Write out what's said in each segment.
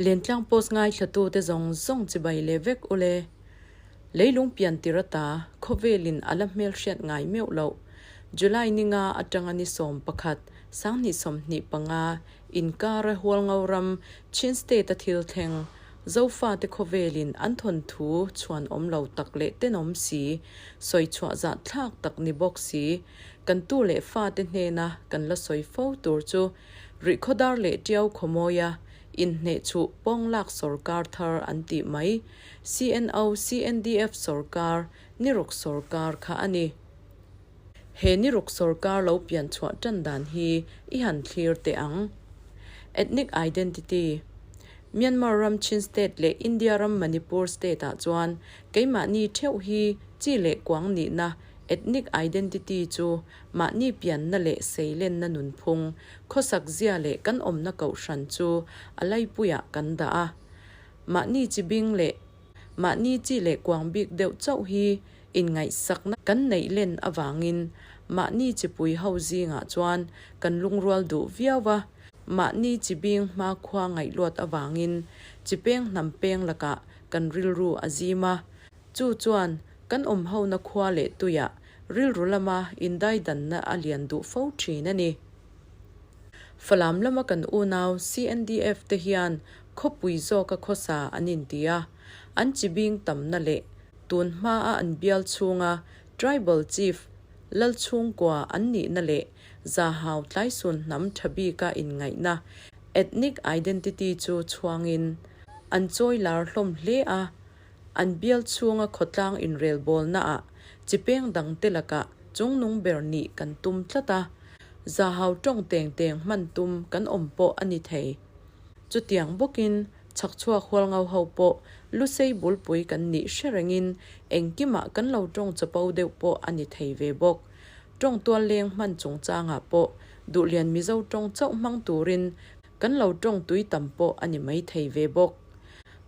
Lentlang post ngaithlatute zawng zawng chibai leh vek ule. Leilung pian tir ata khawvelin a la hmelhriat ngai meuh loh. July ninga atanga ni 11, 2025 inkara Hualngo ram Chin State a thil thleng, Zofate khawvelin an thawnthu chhuan awm lo tak leh tenawm si, sawi chhuah zah thlak tak ni bawk si, kan tu leh fate hnena kan la sawi fo tur chu Rihkhawdar leh Tiau Khawmawia inhneh chuh pawnglak sawrkar thar an tih mai, CNO, CNDF sawrkar, Niruk sawrkar kha a ni. He Niruk sawrkar lo pian chhuah tan dan hi i han thlir teh ang. Ethnic Identity, Myanmar ram Chin State leh India ram Manipur State ah chuan keimahni theuh hi chi leh kuang nihna ethnic identity chu mahni pianna leh seilenna nunphung, khawsak zia leh kan awmna kohhran chu a laipuiah kan dah a. Mahni chi bing leh mahni chi leh kuang bik deuh chauh hi inngaihsakna kan neih len avangin mahni chipui ho zingah chuan kan lungrual duh viau a, mahni chi bing hmakhua ngaihluat avangin chi peng hnam peng lakah kan rilru a zim a, chu chuan kan awmhona khua leh tuiah rilru lama indaidanna a lian duh fo thin a ni. Falam lama kan unau CNDF te hian khawpui zawka khawsa an inti a, an chi bing tamna leh Tun hmaa an bial chhunga Tribal Chief Lalchhungkua an nihna leh Zahau Tlaisun hnam tha bika inngaihna, ethnic identity, chu chhuangin an chawi lar hlawm hle a, an bial chhunga khawtlang inrelbawlnaah chi peng dangte lakah chungnung ber nih kan tum tlat a, Zahau tawng teng teng hman tum kan awm pawh a ni thei. Chutiang bawkin Chhakchhuak hualngo ho pawh Lusei bulpui kan nih hre rengin engkimah kan lo tawng chapo deuh pawh a ni thei ve bawk. Tawng tual leng hman chungchangah pawh Duhlian Mizo tawng chauh hmang turin kan lo tawng tui tam pawh a ni mai thei ve bawk.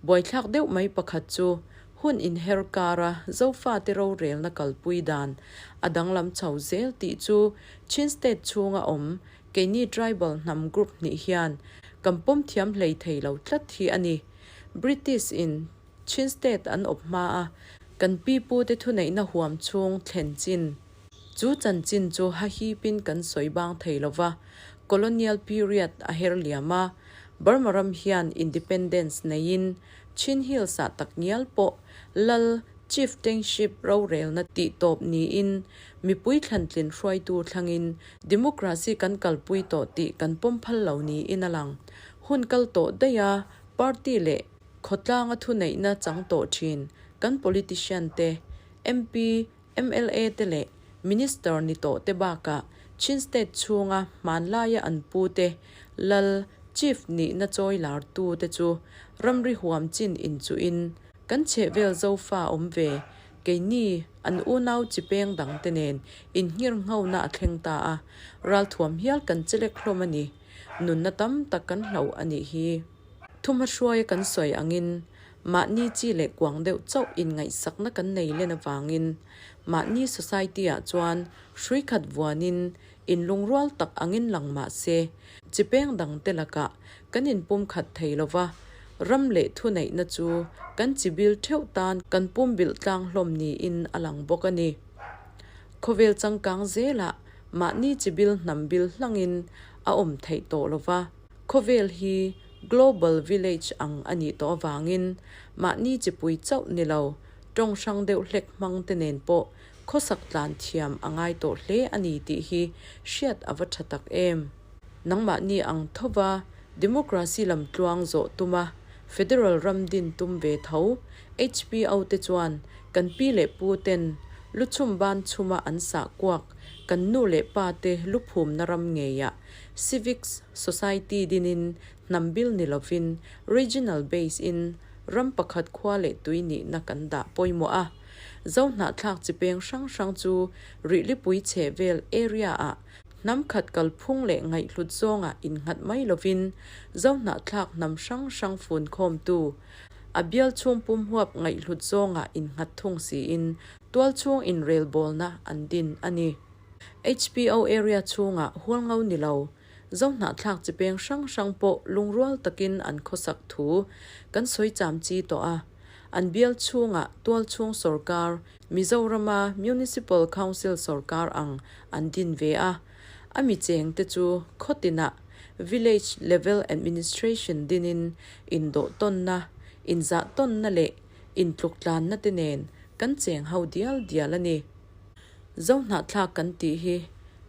Buaithlak deuh mai pakhat chu hun inher kara Zofate rorelna kalpui dan a danglam chho zel tih chu Chin State chhunga awm Keini tribal hnam group hnih hian kan pawm thiam hlei thei lo tlat hi a ni. British in Chin State an awp hma a, kan pi pu te thuneihna huam chhung thlen chin. Chu chanchin chu hahipin kan sawi bang thei lo va, colonial period a her liam a, Burma ram hian independence neiin Chin Hills ah takngial pawh lal chieftainship rorelna tih tawp niin mipui thlantlin hruaitu thlangin Democracy kan kalpui tawh tih kan pawm phal lo niin a lang. Hun kal tawh daih a, party leh khawtlanga thuneihna chang tawh thin kan politician te, MP, mla te leh Minister ni tawh te bakah Chin State chhunga hmanlaia an pu te, lal, Chief nihna chawi lar tu te chu ramri huam chin inchuhin kan chhehvel Zofa awm ve Keini, an unau chi peng dangte nen innghirnghona a thleng ta a, ralthuam hial kan chelek hlawm a ni. Nunna tam tak kan hloh a nih hi. Thumhmahruaia kan sawi angin, mahni chi leh kuang deuh chauh inngaihsakna kan nei len avangin, mahni society-ah chuan hrui khat vuanin inlungrual tak angin lang mah se, chi peng dangte lakah kan inpumkhat thei lo va, ram leh thuneihna chu kan chi bil theuh tan kan pumbilh tlang hlawm niin a lang bawk a ni. Khawvel changkang zelah mahni chi bil hnam bil hlangin a awm theih tawh lo va, khawvel hi global village ang a nih tawh avangin mahni chipui chauh ni lo, tawng hrang deuh hlek hmang te nen pawh khawsak tlan thiam a ngai tawh hle a ni tih hi hriat a va tha tak em. Nangmahni ang thova democracy lam tluang zawh tuma federal ram din tum ve tho HPO te chuan kan pi leh pu ten lu chhum ban chhuma an sah kuak kan nu leh pa te lu phumna ram ngeiah civics society dinin hnam bil ni lovin regional base in ram pakhat khua leh tui nihna kan dah pawimawh a. Zohnahthlak chi peng hrang hrang chu Rihlipui chhehvel area ah Hnam khat kalphung leh ngaihhlut zawngah innghat mai lovin Zohnahthlak hnam hrang hrang funkhawmtu, a bial chhung pumhuap ngaihhlut zawngah innghat thung siin tualchhung inrelbawlna an din a ni. HPO area chhungah hualngo ni lo. Zohnahthlak chi peng hrang hrang pawh lungrual takin an khawsak thu kan sawi cham chi tawh a. An bial chhungah tualchhung sawrkar, Mizorama Municipal Council sawrkar ang an din ve a. A mi chengte chu khaw tinah Village Level Administration dinin indawh tawnna, inzah tawnna leh intluktlanna te nen kan cheng ho dial dial a ni. Zohnahthlak kan tih hi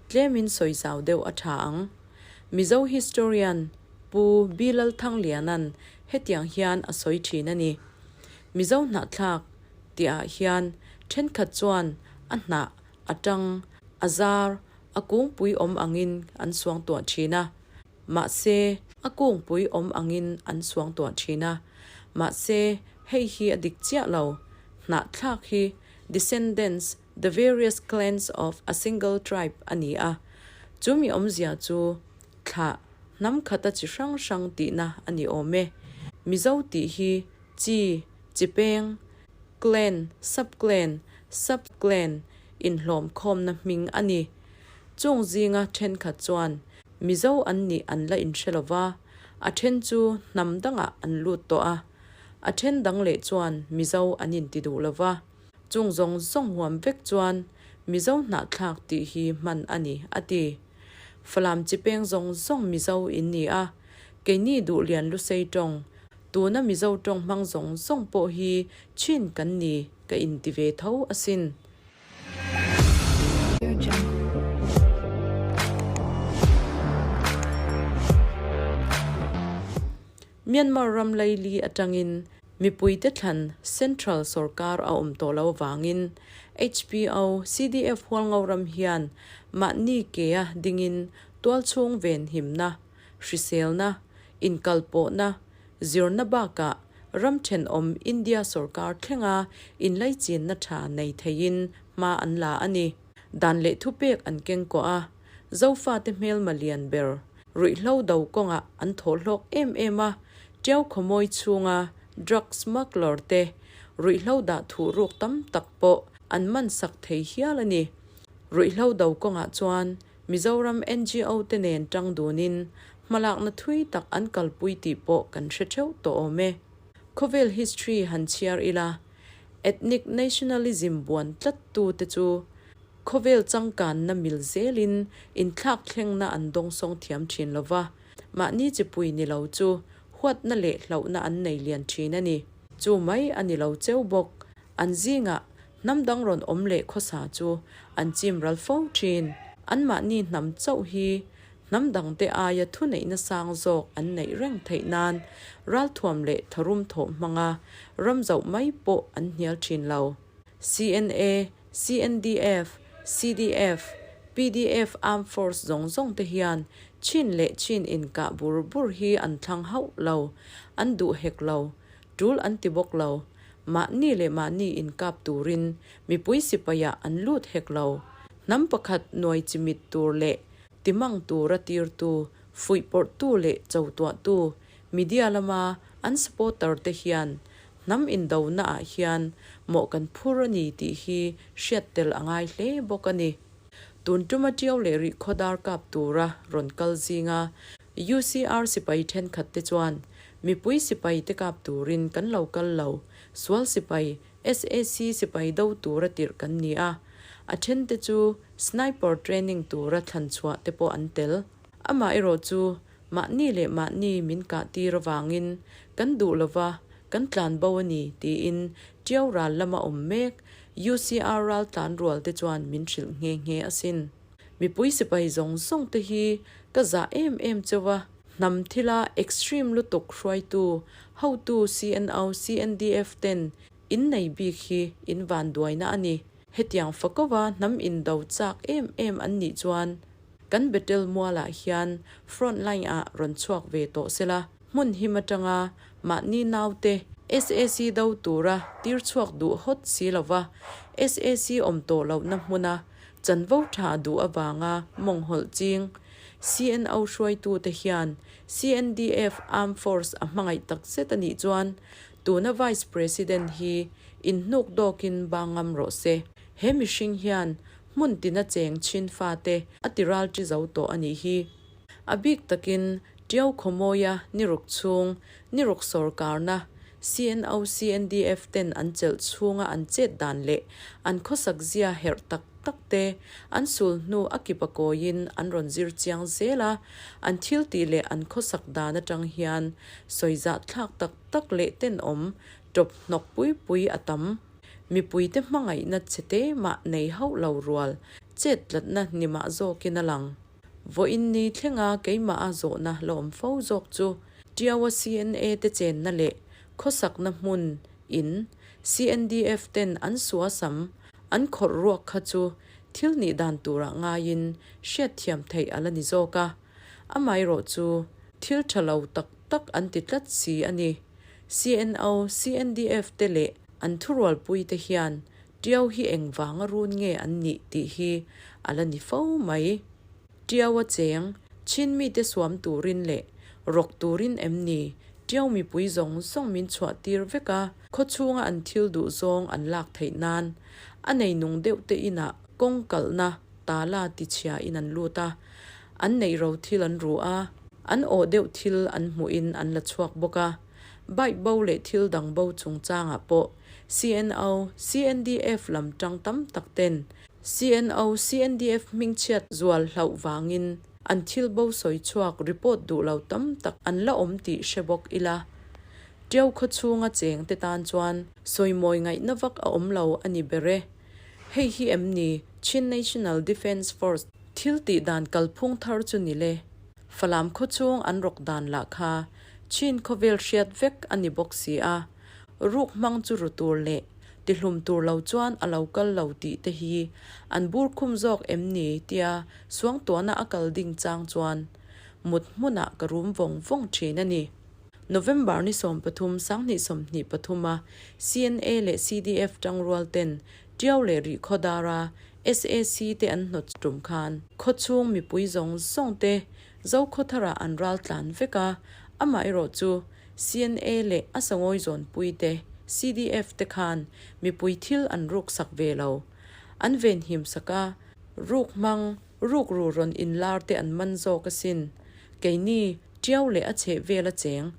tlemin sawi zau deuh a tha ang. Mizo historian Pu B. Lalthangliana'n hetiang hian a sawi thin a ni. Mizo hnahthlak tihah hian thenkhat chuan a hnah, a tang, a zar, a kungpui awm angin an suangtuah thin a. Mahse, a kungpui awm angin an suangtuah thin a. Mahse, hei hi a dik chiah lo. Hnahthlak hi descendants, the various clans of a single tribe a ni a. Chu mi awmzia chu thlah, hnam khata chi hrang hrang tihna a ni awm e. Mizo tih hi chi, chi peng, clan, sub-clan, sub-clan inhlawmkhawmna hming a ni. Chung zinga thenkhat chuan Mizo an nih an la inhre lo va, a then chu hnam dangah an lut tawh a, a then dang leh chuan Mizo an inti duh lo va, chung zawng zawng huam vek chuan Mizo hnahthlak tih hi hman a ni, a ti. Falam chi peng zawng zawng Mizo in ni a, keini Duhlian Lusei tawng, tuna Mizo tawng hmang zawng zawng pawh hi chin kan ni ka inti ve tho asin. Myanmar ram laili atangin mipuite thlan Central sorkar a awm tawh lo avangin HPO, CDF Hualngo ram hian mahni kea dingin tualchhung venhimna, hriselna, inkalpawhna, Zirna bakah ram thenawm India sorkar thlenga inlaichinna tha nei theiin hma an la a ni. Dan leh thupek an keng kawh a, Zofate hmelma lian ber ruihhlo do kawngah an thawhhlawk em em a, Tiau khawmawi chhunga drug smuggler te ruihhlo dah thuh ruk tam tak pawh an man sak thei hial a ni. Ruihhlo do kawngah chuan Mizoram NGO te nen tang dunin hmalakna thui tak an kalpui tih pawh kan hre theuh tawh awm e. Khawvel history han chhiar ila, ethnic nationalism buan tlat tu te chu khawvel changkanna mil zelin inthlak thlengna an dawngsawng thiam thin lo va, mahni chipui ni lo chu huatna leh hlauhna an nei lian thin a ni. Chu mai a ni lo cheu bawk. An zingah hnam dang rawn awm leh khawsa chu an chim ral fo thin. Anmahni hnam chauh hi hnam dangte aia thuneihna sang zawk an neih reng theih nan ralthuam leh tharum thawh hmanga ram zauh mai pawh an hnial thin lo. CNA, CNDF, CDF, pdf Armed Force zawng zawng te hian chin leh chin inkah bur bur hi an thlang hauh lo, an duh hek lo, tul an ti bawk lo. Mahni leh mahni inkap turin mipui sipaiah an lut hek lo. Hnam pakhat nuai chimit tur leh timang tura tirtu, fuihpawrhtu leh chotuahtu media lama an supporter te hian hnam indonaah hian mawh kan phur a ni tih hi hriat tel a ngai hle bawk a ni. Tun tuma Tiau leh Rihkhawdar kap tura rawn kal zinga UCR sipai thenkhat te chuan mipui sipai te kap turin kan lo kal lo, sual sipai, SAC sipai do tura tirh kan ni a, a then te chu sniper training tura thlan chhuah te pawh an tel. Amaherawh chu mahni leh mahni min kah tir avangin kan duh lova kan tlan bo a ni tiin Tiau ral lama awm mek UCR ral tlan rual te chuan min hrilh nghe nghe asin. Mipui sipai zawng zawng te hi ka zah em em cheu a, hnam thila extreme lutuk hruaitu, hotu CNO, CNDF ten in nei bik hi in vanduaina a ni. Hetiang fakova hnam indo chak em em an nih chuan kan Betel mualah hian front line ah rawn chhuak ve tawh sela, hmun him atanga mahni naute SAC do tura tir chhuak duh hawt si lova SAC awm tawh lohna hmuna Chanvo tha duh avanga mawng hawlh ching CNO hruaitute hian CNDF Armed Force a hmangaih tak zet a nih chuan tuna Vice President hi inhnuk dawkin ba ngam rawh se. He mihring hian hmun tina cheng chin fate a ti ral chi zo tawh a nih hi. A bik takin Tiau Khawmawia ni ruk chhung, ni ruk sawrkarna, CNO, CNDF ten an chelh chhunga an chet dan leh an khawsak zia herh tak tak te an sul hnu a kip a kawiin an rawn zir chiang zel a, an thil tih leh an khawsak dan atang hian sawi zah thlak tak tak leh tenawm tawp hnawk pui pui a tam. Mipuite hmangaihna chhe mah nei hauh lo rual chet tlatna ni mah zawkin a lang. Vawiin ni thlenga keimaha zawhna la awm fo zawk chu Tiaua CNA te chenna leh khawsakna hmun in CNDF ten an suasam an khawrh ruak kha chu thil nih dan turah ngaiin hriatthiam theih a la ni zawk a, amaherawh chu thil tha lo tak tak an ti tlat si a ni. CNO, CNDF te leh an thurualpui te hian Tiau hi engvanga run nge an nih tih hi a la ni fo mai. Tiau a cheng, Chin mite suam turin leh rawk turin em ni? Tiau mipui zawng zawng min chhuah tir vek a, khawchhunga an thil duh zawng an lak theih nan a nei nung deuh te inah kawng kalhna tala tichhia in an lut a, an neih ro thil an ru a, an awh deuh thil an hmuhin an la chhuak bawk a, bike bo leh thil dang bo chungchangah pawh CNO, CNDF lam tang tam tak ten CNO, CNDF hmingchhiat zual hlauh vangin an thil bo sawi chhuak report duh lo tam tak an la awm tih hre bawk ila. Tiau khaw chhunga cheng te tan chuan sawimawi ngaihna vak a awm lo a ni ber e. Hei hi em ni Chin National Defence Force thil tih dan kalphung thar chu ni le? Falam khaw chhung an rawk dan lah kha Chin khawvel hriat vek a ni bawk si a. Ruk hmang chu ru tur leh tihlum tur lo chuan a lo kal lo tih te hi an bur khum zawk em ni tia suangtuahna a kal ding chang chuan mut hmunah ka rum vawng vawng thin a ni. November ni 13 2023 a CNA leh CDF tangrual ten Tiau leh Rihkhawdara SAC te an hnawt tum khan khawchhung mipui zawng zawng te Zokhawtharah an ral tlan vek a, amaherawhchu CNA leh a sangawi zawnpui te, CDF te khan mipui thil an ruk sak ve lo. An venhim sak a, ruk hmang, rukru rawn inlar te an man zawk asin. Keini, Tiau leh a chheh vel a cheng,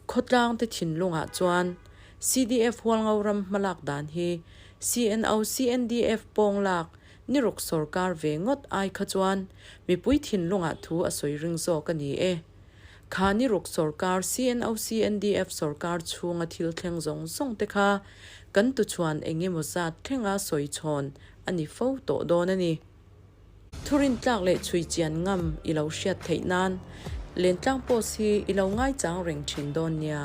khawtlang te thinlungah chuan CDF Hualngo ram hmalak dan hi CNO, CNDF pawng lak, niruk sawrkar ve ngawt ai kha chuan mipui thinlungah thu a sawi ring zawk a ni e. Kha ni ruk sawrkar CNOCNDF sawrkar chhunga thil thleng zawng zawng te kha kan tuchhuan eng emaw zat thlenga sawi chhawn a ni fo tawh dawn a ni. Thurin tlak leh chhui chian ngam i lo hriat theih nan Lentlang Post hi i lo ngaichang reng thin dawn nia.